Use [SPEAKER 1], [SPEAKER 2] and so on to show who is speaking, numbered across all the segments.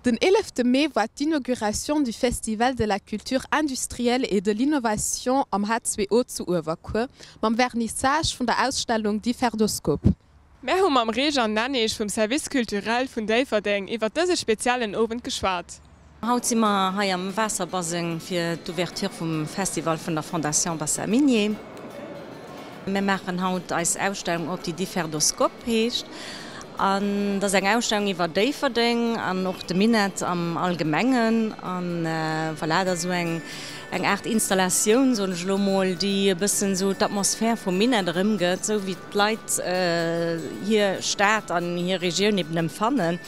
[SPEAKER 1] Den 11 Mee war d'Inauguration du Festival de la culture industrielle et de l'innovation am H2O zu Uewerkuer mam Vernissage vun der Ausstellung Differdoscope.
[SPEAKER 2] Mär hu mam Réjean Nennich vum Service culturel vun Déifferdeng iwwer dëse speziellen Owend geschwat.
[SPEAKER 3] Haut si mer hei am Waasserbaseng fir d'Ouverture vum Festival vun der Fondation Bassin Minier. Mir maachen haut eis Ausstellung op, déi Differdoscope heescht. An dat ass eng Ausstellung iwwer Déifferdeng an och de Minett am Allgemengen. An voilà, dat ass esou eng eng Aart Installatioun, soen ech elo mol, déi e bëssen esou d'Atmosphär vum Minett erëmgëtt, esou wéi d'Leit hir Stad an hir Regioun eben empfannen.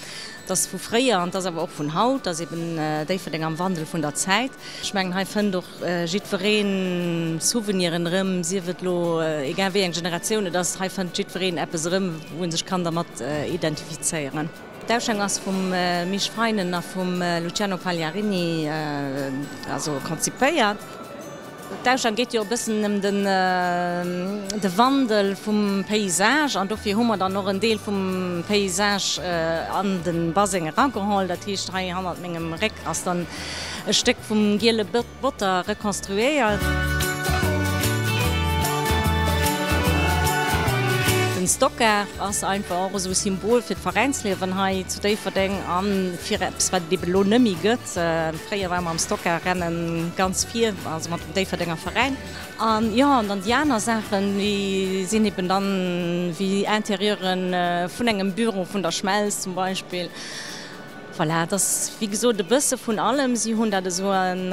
[SPEAKER 3] Et ass vu fréier an et ass awer och vun haut, et ass eben Déifferdeng am Wandel vun der Zäit. Ech mengen, hei fënnt och jiddweree Souveniren erëm, sief et elo egal wéi eng Generatioun et ass, hei fënnt jiddwereen eppes erëm, wou e sech kann dermat identifizéieren. D'Ausstellung ass vum Misch Feinen a vum Luciano Pagliarini also konzipéiert. D'Ausstellung geet jo e bëssen ëm de Wandel vum Paysage an dofir hu mer dann och en Deel vum Paysage an de Baseng erageholl. Dat heescht, hei hannert mengem Réck ass dann e Stéck vum Giele Botter rekonstruéiert. Den Stockage ass einfach och esou e Symbol fir d'Veräinsliewen hei zu Déifferdeng a fir eppes, wat et eben elo net méi gëtt. Fréier ware mer am Stockage-Rennen ganz vir, also mat dem Déifferdenger Veräin. An jo, an dann déi aner Saachen, déi sinn eben dann wéi Interieuren vun engem Büro vun der Schmelz zum Beispill. Voilà, et ass wéi gesot e bësse vun allem. Si hunn dat esou an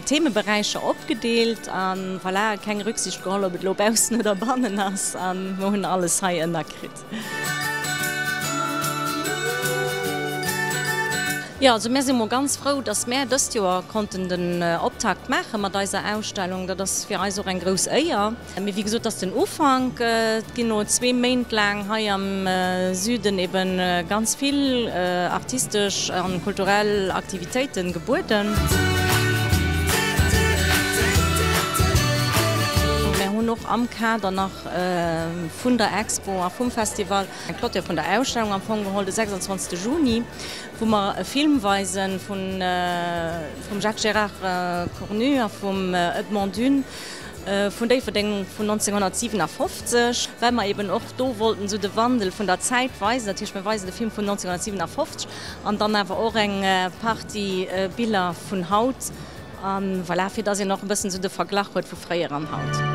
[SPEAKER 3] Themeberäicher opgedeelt a voilà, keng Rücksicht geholl, ob et elo baussen oder bannen ass. A mer hunn alles hei ënnerkritt. Jo, also mär si mol ganz frou, dass mär dëst Joer konnten den Optakt maache mat eiser Ausstellung. Dat ass fir eis och eng grouss Éier. Mee wéi gesot, dat ass den Ufank. Et ginn elo zwee Méint laang hei am Süden eben ganz vill artistesch a kulturell Aktivitéite gebueden. Mär hunn och am Kader nach vun der Expo a vum Festival eng Clôture vun der Ausstellung am Fong geholl de 26 Juni, wou mer e Film weisen vun vum Jacques Gérard Cornu a vum Edmond Dune vun Déifferdeng vun 1957, well mer eben och do wollten esou de Wandel vun der Zäit weisen. Dat heescht, mir weisen de Film vun 1957 an dann awer och eng Partie Biller vun haut. A voilà, fir dass een och e bëssen esou de Verglach huet vu fréier an haut.